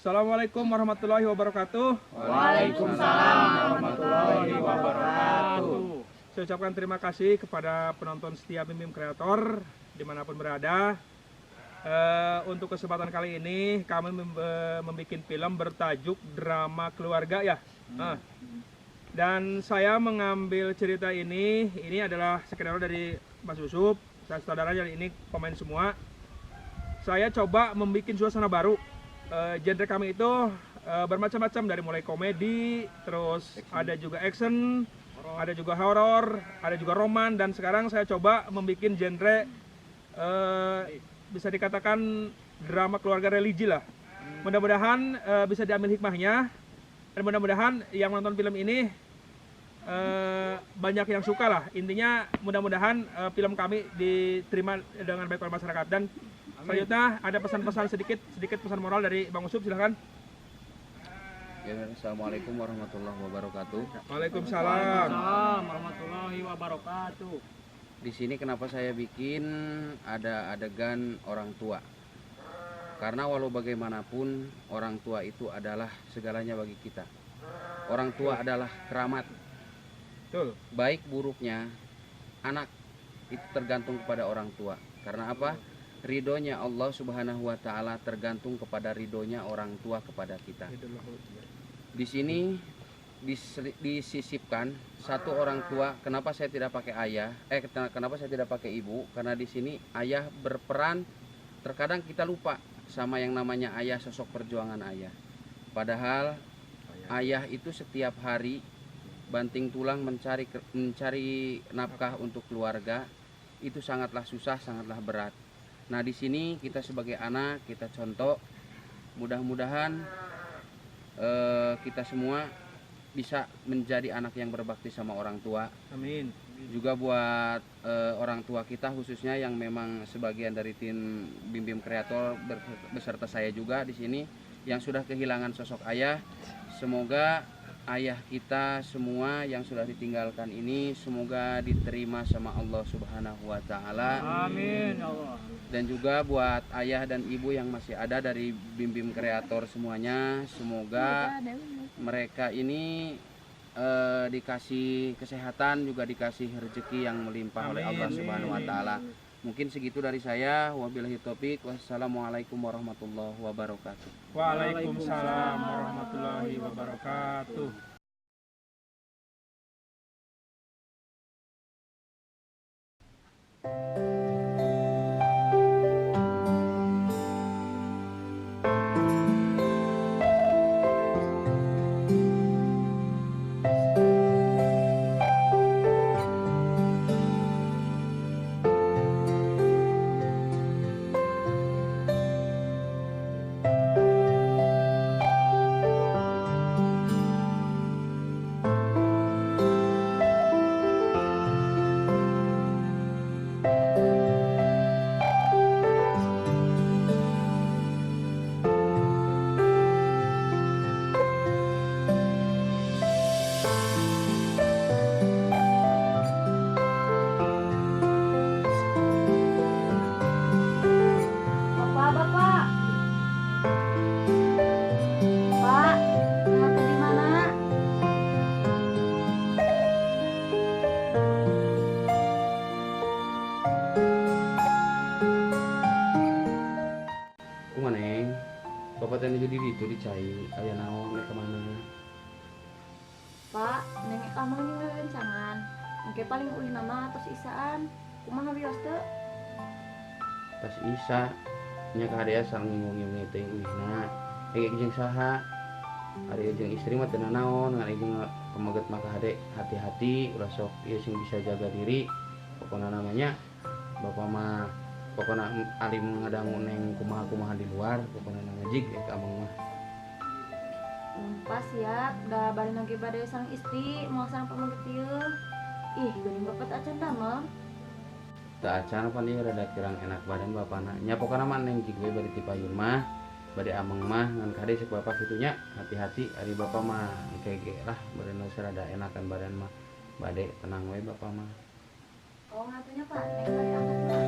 Assalamualaikum warahmatullahi wabarakatuh. Waalaikumsalam warahmatullahi wabarakatuh. Saya ucapkan terima kasih kepada penonton setia Bim Bim Kreator dimanapun berada. Untuk kesempatan kali ini kami membuat film bertajuk drama keluarga ya. Ah. Dan saya mengambil cerita ini adalah skenario dari Mas Yusuf, saya sutradara dan ini pemain semua. Saya coba membuat suasana baru. Genre kami itu bermacam-macam, dari mulai komedi, terus ada juga action, ada juga horor, ada juga roman, dan sekarang saya coba membuat genre bisa dikatakan drama keluarga religi lah. Mudah-mudahan bisa diambil hikmahnya dan mudah-mudahan yang menonton film ini banyak yang suka lah. Intinya mudah-mudahan film kami diterima dengan baik oleh masyarakat, dan selanjutnya ada pesan-pesan, sedikit sedikit pesan moral dari Bang Usup, silahkan. Ya, assalamualaikum warahmatullahi wabarakatuh. Waalaikumsalam. Waalaikumsalam warahmatullahi wabarakatuh. Di sini kenapa saya bikin ada adegan orang tua? Karena walau bagaimanapun orang tua itu adalah segalanya bagi kita. Orang tua adalah keramat. Baik buruknya anak itu tergantung kepada orang tua. Karena apa? Ridhonya Allah Subhanahu wa taala tergantung kepada ridhonya orang tua kepada kita. Di sini disisipkan satu orang tua. Kenapa saya tidak pakai ayah? Kenapa saya tidak pakai ibu? Karena di sini ayah berperan. Terkadang kita lupa sama yang namanya ayah, sosok perjuangan ayah. Padahal ayah itu setiap hari banting tulang mencari mencari nafkah untuk keluarga itu sangatlah susah, sangatlah berat. Nah, di sini kita sebagai anak kita contoh, mudah-mudahan kita semua bisa menjadi anak yang berbakti sama orang tua. Amin. Juga buat orang tua kita, khususnya yang memang sebagian dari tim Bim Bim Kreator beserta saya juga di sini yang sudah kehilangan sosok ayah, semoga ayah kita semua yang sudah ditinggalkan ini semoga diterima sama Allah Subhanahu wa taala. Amin ya Allah. Dan juga buat ayah dan ibu yang masih ada dari Bim Bim Kreator semuanya, semoga mereka ini dikasih kesehatan, juga dikasih rezeki yang melimpah oleh Allah Subhanahu wa taala. Mungkin segitu dari saya. Wabillahi taufik. Wassalamualaikum warahmatullahi wabarakatuh. Waalaikumsalam warahmatullahi wabarakatuh. Bapak, bapak. Pak, kenapa di mana? Kumaha, Neng? Bapak teh nuju di ditu di cai, aya naon, rek ka mana? Pak, neng amang ini rerencangan. Engke paling ulin mah tos isaan. Kumaha, wios teu? Tas isa nya, kahadea sareng ngingung teh uihna. Ege jeung saha? Ari jeung istri mah teu nanaon, ngan jeung pameget mah kahade hati-hati, ulah sok ieu, sing bisa jaga diri. Pokona namanya bapak mah pokona alim ngadangu neng kumaha-kumaha di luar, pokona nama jig ka amang mah. Pas siap, da bari lagi bade sareng istri, mau sareng pameget ieu. Ih, geuning bapak teh acan damel. Teu acan, pan ieu rada kirang enak badan bapana. Nya, pokona mah neng jig we bade ti payun mah, bade ameng mah, ngan kade cek bapak kitu nya, hati-hati. Ari bapak mah engke ge lah, bade nu rada enakan badan mah. Bade tenang we bapak mah. Oh, atuh nya, Pak, neng bade angkat lah.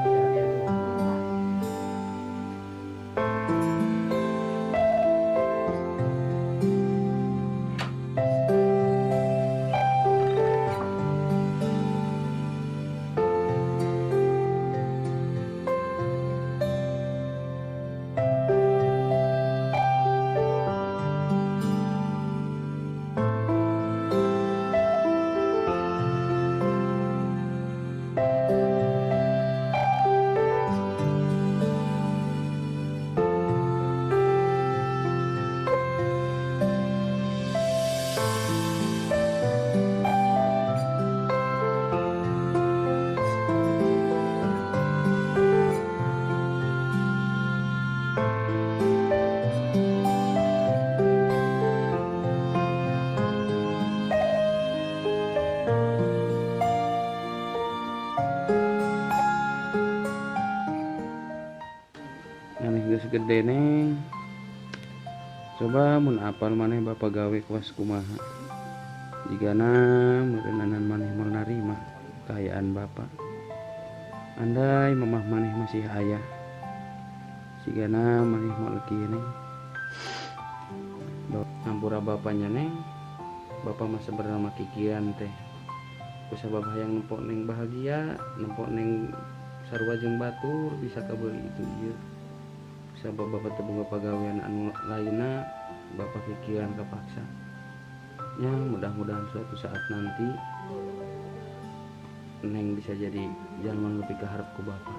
Hati-hati atuh. Pak. Geus gede, Neng. Coba mun apal maneh bapak gawe kuas kumaha. Jigana meureunanan maneh moal narima kaayaan bapak. Andai mamah maneh masih aya, sigana maneh moal kieu, Neng. Hampura bapaknya, Neng. Bapak mah sebenarnya mah kikiran teh. Kusabab hayang nempo Neng bahagia, nempo Neng sarua jeung batur bisa kabeuli itu ieu. Sabab bapak teu boga pagawean anu lainna, bapak kikiran kapaksa. Ya, mudah-mudahan suatu saat nanti Neng bisa jadi jalma nu pikaharep ku bapak.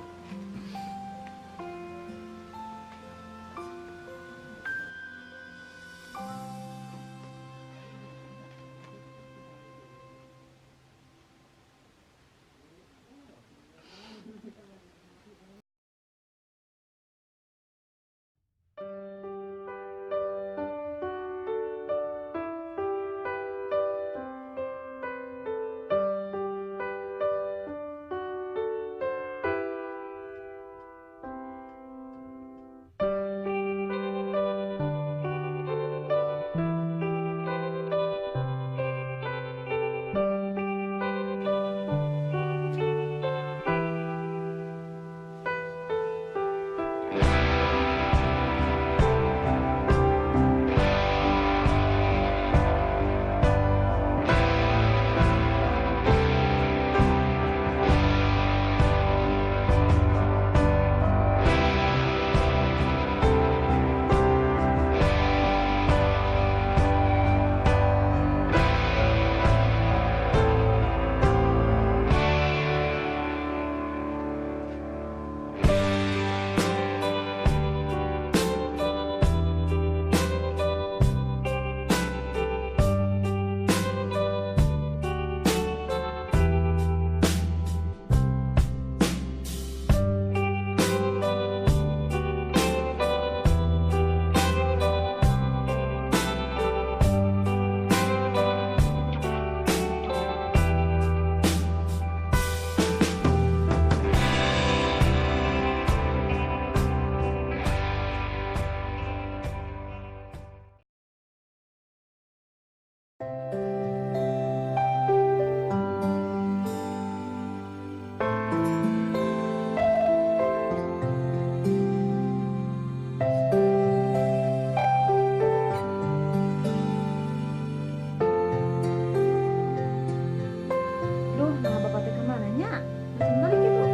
Duh, nah bapak teh kemana nya? Langsung balik gitu.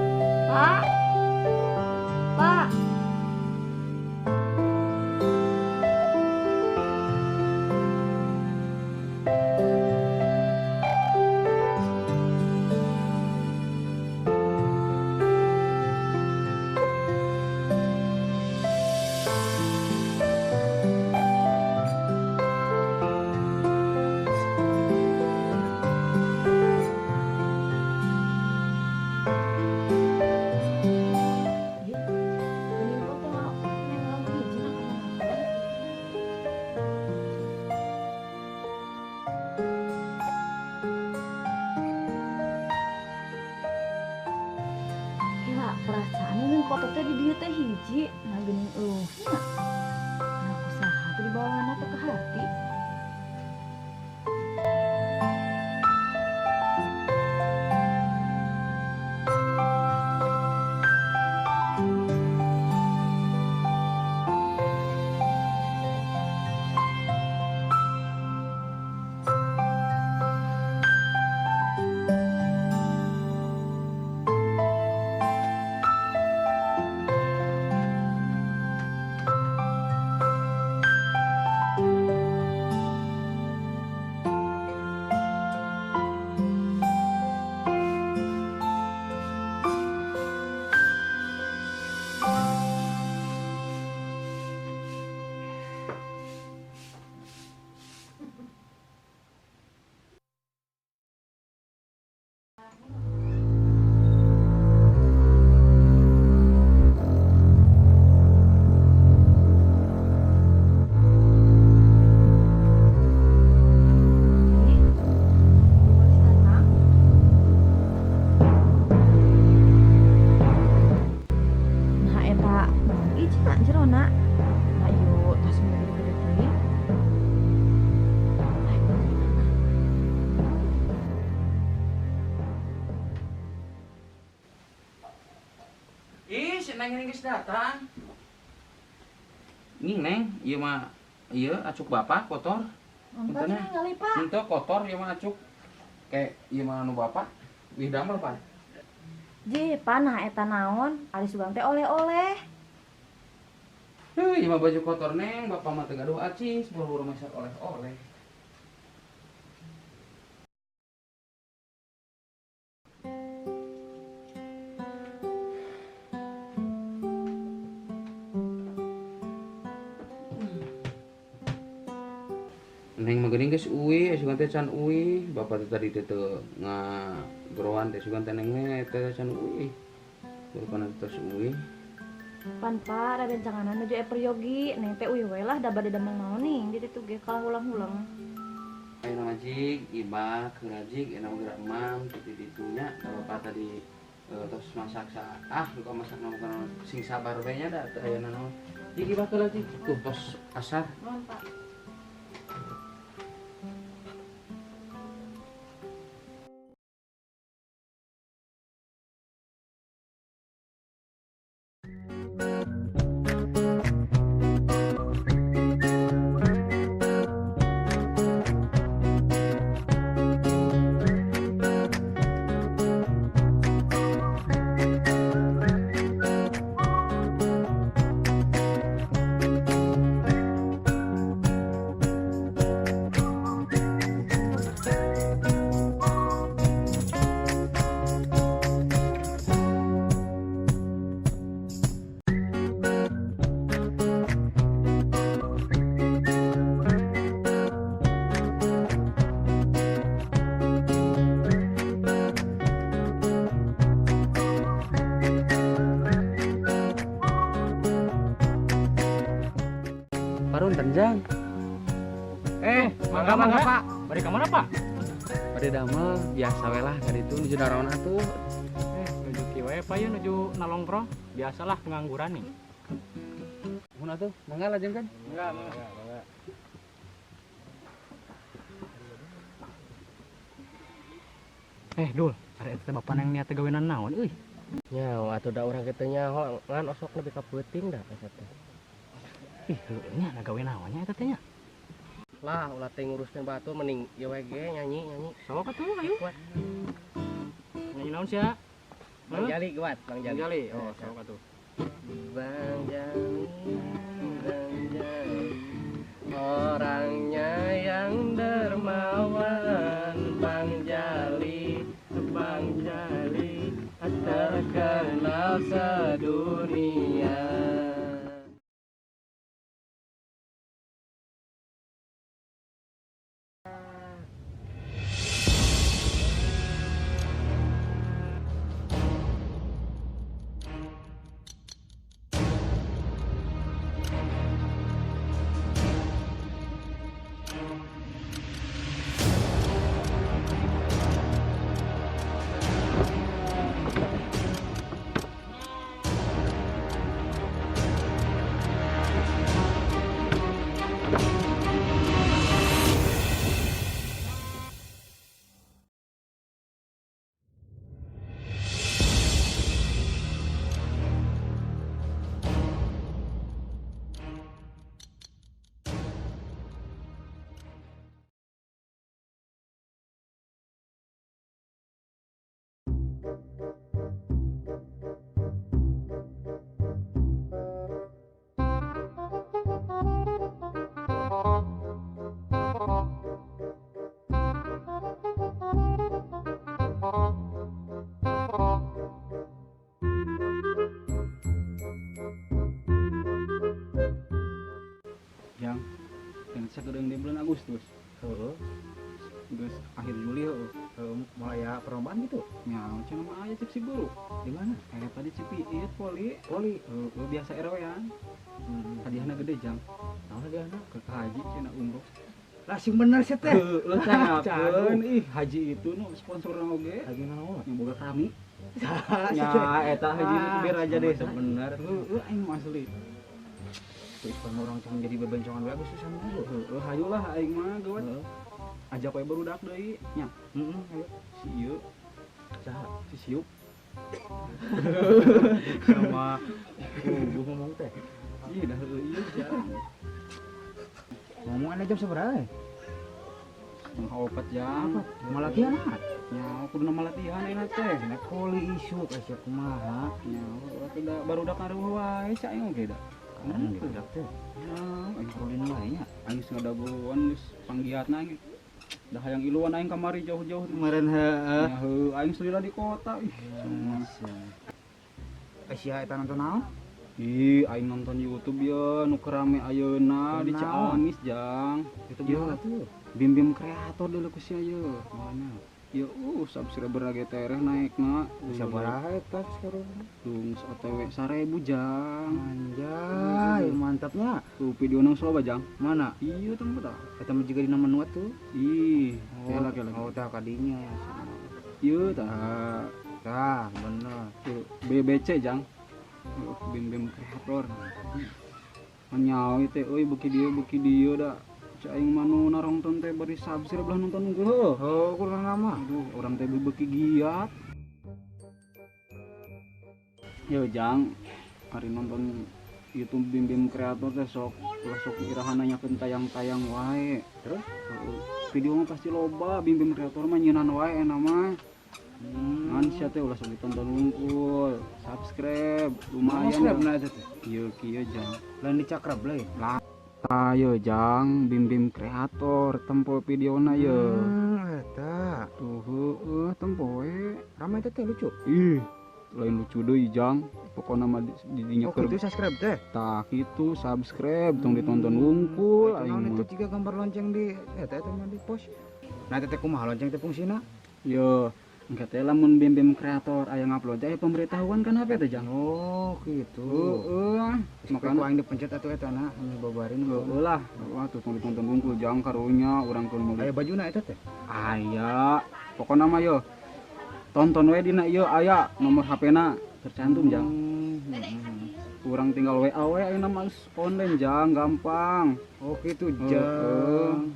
Pak. Pak. Iya. Geuning kok teh neng lamun hiji na kana. Kira perasaan ini foto teh di dieu teh hiji, nah geuning eueuh nya. Nah kusaha tuh dibawa teh ke hati. Neng ini geus datang. Nih Neng, ieu mah ieu acuk bapak kotor. Nonton ningali Pak. Henteu kotor ieu mah acuk. Kayak ieu mah anu bapak. Wih damel pan. Ji, panah eta naon? Ari sugan teh oleh-oleh. Heuh, ieu mah baju kotor Neng, bapak mah teu gaduh acis, buru-buru masak oleh-oleh. Neng mah geuning geus uih, sugan teh can uih. Bapak teh tadi teh teu ngageroan teh sugan teh Neng teh can uih. Rupana terus uih. Pan Pak, da rencangan nuju peryogi, Neng teh uih we lah da bade damel naon ning di ditu ge kalah ulang-ulang. Ayeuna mah jig, ibah keur jig, enak geura emam kitu ditunya. Da bapak tadi tos masak sa ah luka masak naon sing sabar we nya da teu aya naon. Jig ibah keur jig, tuh tos asar. Nuhun Pak. Jang. Mangga Pak. Bari ka mana Pak? Bade damel biasa we lah ka ditu nuju naraon atuh. Nuju kieu we Pak ya nuju nalongkrong. Biasalah pengangguran nih. Mun atuh, mangga lajeng kan? Mangga, mangga. Dul, ari eta teh bapak nang niat teh gawenan naon euy? Nyaho atuh da urang kitu nyaho ngan osok nepi ka peuting da eta teh. Ih, heueuh nya na gawe naon nya eta teh nya? Lah, ulah teh nguruskeun batu mending ieu we ge nyanyi-nyanyi. Sok atuh ayo. Nyanyi naon sia? Bang Jali kuat, Bang Jali. Bang Jali. Oh, sok atuh. Bang Jali, Bang Jali. Orangnya yang dermawan, Bang Jali, Bang Jali, terkenal sedunia. Jang, yang sakedeung di bulan Agustus. Heeh. Geus akhir Juli heeh. Mulai ya perlombaan gitu. Nya, cenah mah aya cek si guru. Di mana? Tadi Cipiit poli. Poli. Heeh, biasa RW-an. Hadiahna gede, Jang. Naon hadiahna? Ke haji cenah umroh. Lah sing bener sih teh. Heeh, cangakeun ih haji itu nu sponsorna oge. Haji naon? Yang boga kami. Nya eta haji nu biar raja desa bener. Heeh, aing mah asli. Terus orang can jadi bebencongan we Agustus sama lu. Heeh, hayu lah aing mah gawat. Ajak we barudak deui nya. Heeh, ayo. Si ieu. Saha? Si Siup. Sama gua ngomong teh. Ih, dah heueuh jang. Ngomong anda jam sabaraha? 3.30 jang. Mau latihan ah? Nya kudu nama latihan ayeuna teh. Nek koli isuk aya kumaha? Nya atuh da barudak ngaruh wae cak aing oge da. Kan budak teh. Ya, Aing kolin wae nya. aing geus ngadagoan geus panggiatna aing. Dah hayang iluan aing kamari jauh-jauh. Kemarin heeh. Ya heuh aing selila di kota ih. Asia eta nonton naon? Ih, aing nonton YouTube ya nu keur rame ayeuna di Ciamis jang. YouTube Yo. naon tuh? Bim-bim kreator deuleu ku sia ye. Mana? Ya subscriber ge tereh naekna. Sabaraha eta sekarang? Tuh geus OTW 1000 jang. Anjay, mantapnya. Tuh video nang loba jang. Mana? Iya tempat ah. Eta mah juga dina menu atuh. Ih, kela kela. Oh, tah kadinya. Ieu tah. Tah, bener. Tuh, BBC jang. Bim-bim kreator. Menyawi teh euy beuki dieu da. Cak aing mah nu narongton teh bari subscribe lah nonton unggul heuh. Oh, kurang lama. Aduh, orang teh beuki giat. Yo jang, hari nonton YouTube Bim-bim kreator teh sok ulah sok iraha nanyakeun tayang-tayang wae. Terus? Heeh. Video mah pasti loba, Bim-bim kreator mah nyeunan wae enak mah. Ngan sia teh ulah sok ditonton wungkul, subscribe lumayan. Subscribe na eta teh. Ieu kieu jang. Lain dicakrab lain. Lah, tah ye jang Bim-bim kreator tempo videona ye. Eta. Tuh heueuh tempo we. Rame eta teh lucu. Ih, lain lucu deui jang. Pokona mah di dinya Oh, keur kitu subscribe teh. Tah kitu subscribe tong ditonton wungkul Itu aing naon mah. itu tiga gambar lonceng di eta eta mah di post. Nah, eta teh kumaha lonceng teh fungsina? Yo, engke teh lamun Bim-bim kreator aya ngupload teh aya pemberitahuan kan HP teh jang. Oh, gitu. Heeh, Makana makana aing dipencet atuh eta na anu babarin. heeh lah. Wah, tuh tong ditonton wungkul jang karunya urang keur meuli. Aya bajuna eta teh. Aya, pokona mah yo. Tonton we dina ieu aya nomor HP-na tercantum jang. Urang tinggal WA we ayeuna mah geus online jang, gampang. Oh, gitu Heeh. jang.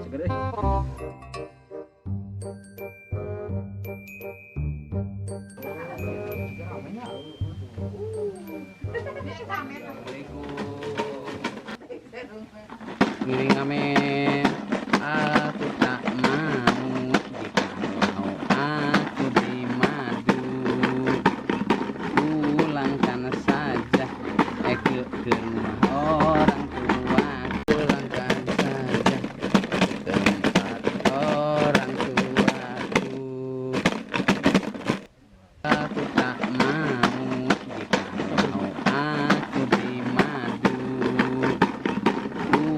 Seger euy. Ngiring ngamen, aku tak mau jika mau aku dimadu. Pulangkan saja ke rumah orang tua. Pulangkan saja ke tempat orang tuaku. Aku tak mau jika mau aku dimadu.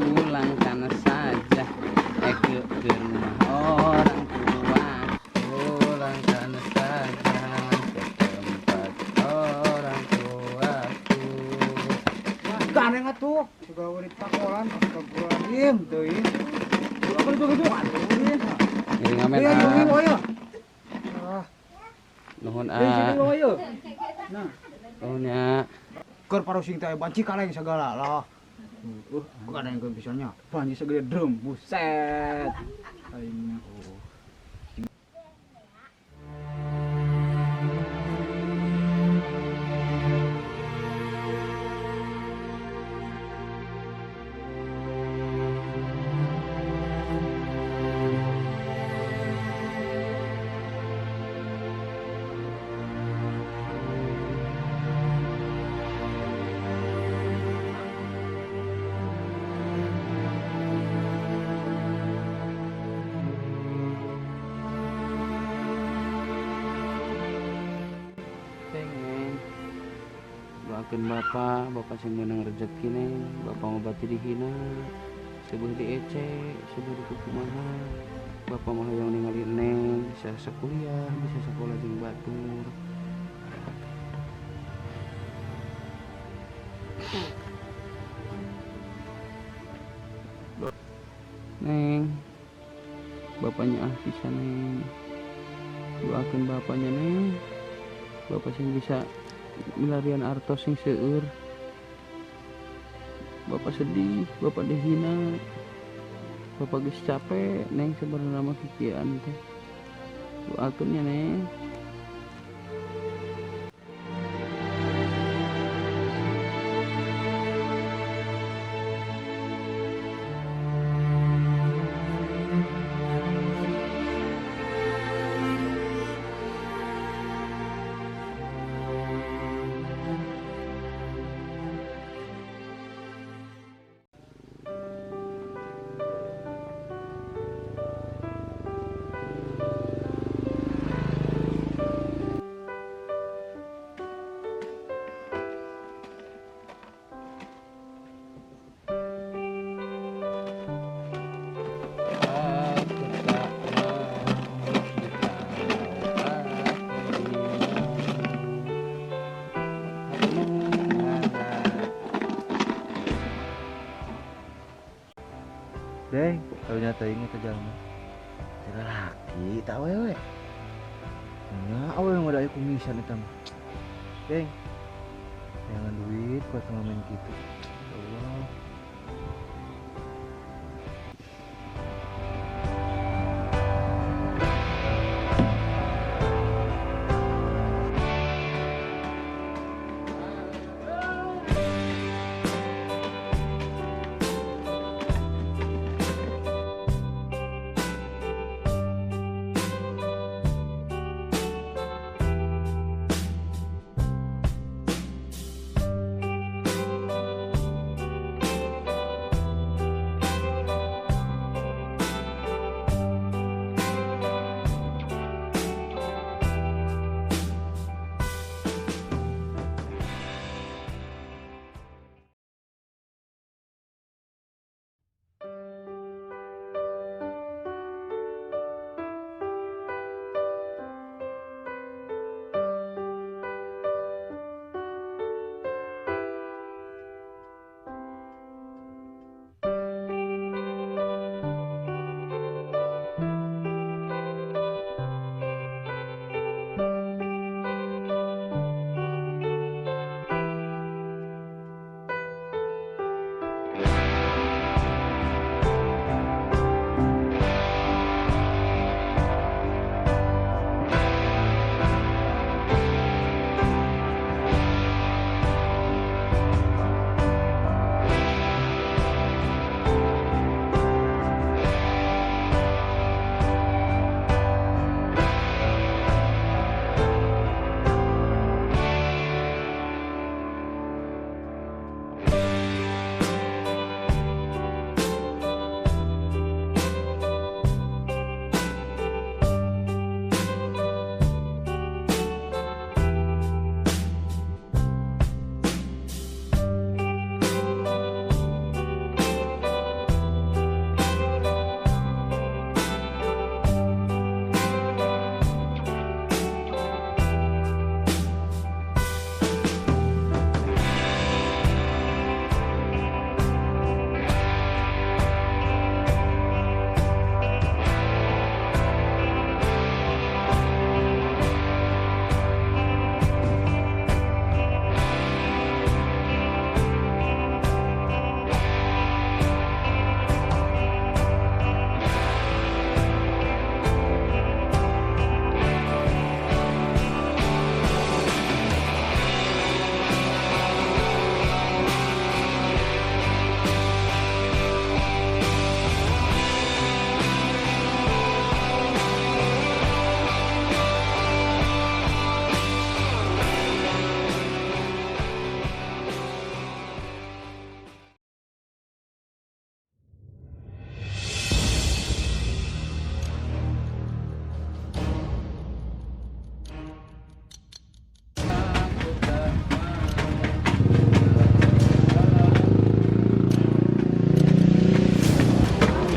Pulangkan saja ke rumah orang tua. Pulangkan saja ke tempat orang tuaku. Ganeng atuh, suka urip pakolan, astagfirullahaladzim teuing. Apa itu gitu? Aduh. Ngiring ngamen Iya, ah. iya, iya. Ah, Nuhun Deui ah. sini wae ye. Nuhun ya. keur parosing teh banci kaleng segala lah. Kadang yang pisannya. Panji segede drum, buset. Aing mah. Pengen doakeun bapak, bapak sing meunang rezeki neng, bapak ngobati dihina, sebuah diece, sebuah dikukumaha. Bapak mah hayang ningali neng bisa sakuliah, bisa sakola jeung batur. Neng, bapaknya ah bisa neng. Doakeun bapaknya neng. Bapak sing bisa milarian artos sing seueur. Bapak sedih, Bapak dihina. Bapak geus capek, Neng, sebenarnya mah kikieuan teh. Doakeun ya, Neng. Aku tak mau ditahu. Deng, karunya teuing eta jalma. Teh lalaki tah awewe. Nya awewe mah da aya kumisan eta mah. Deng. Jangan duit kuat ngamen kitu. Ya Allah.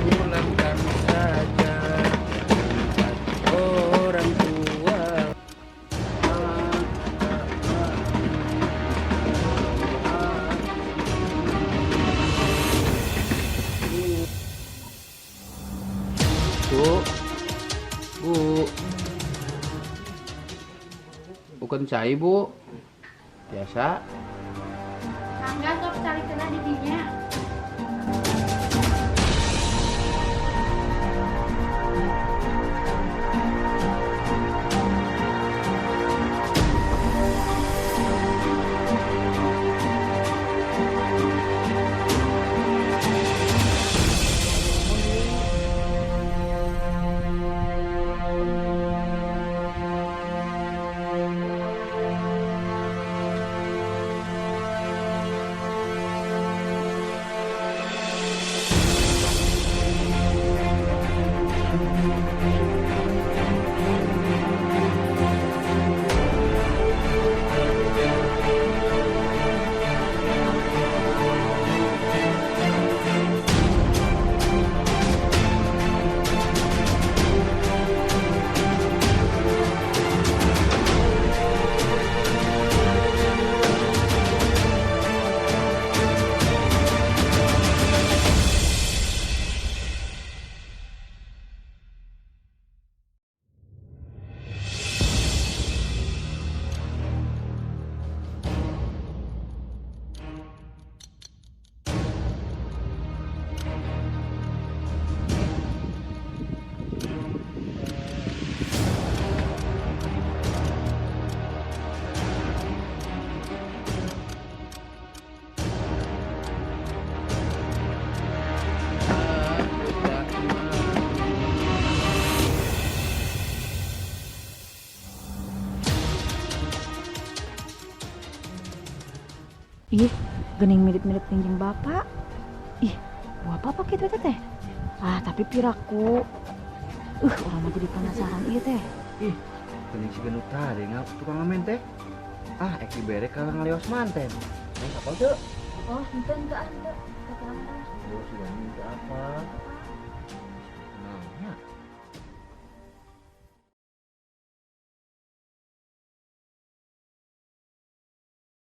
Pulangkan saja orang tua. Bu, Bu. Bukan cai, Bu. Biasa. Mangga sok cari kena di dinya. Ih, gening mirip-mirip jeung bapak. Ih, buat apa gitu teh teh? Ah, tapi piraku. Orang mah jadi penasaran ieu teh. Ih, geuning si gendut tadi ngap tukang ngamen teh. Ah, ek dibere kalau ngalios manten. Neng apal teu? Oh, henteu henteu ah, henteu. Teu apa. Duh, sudah minta apa?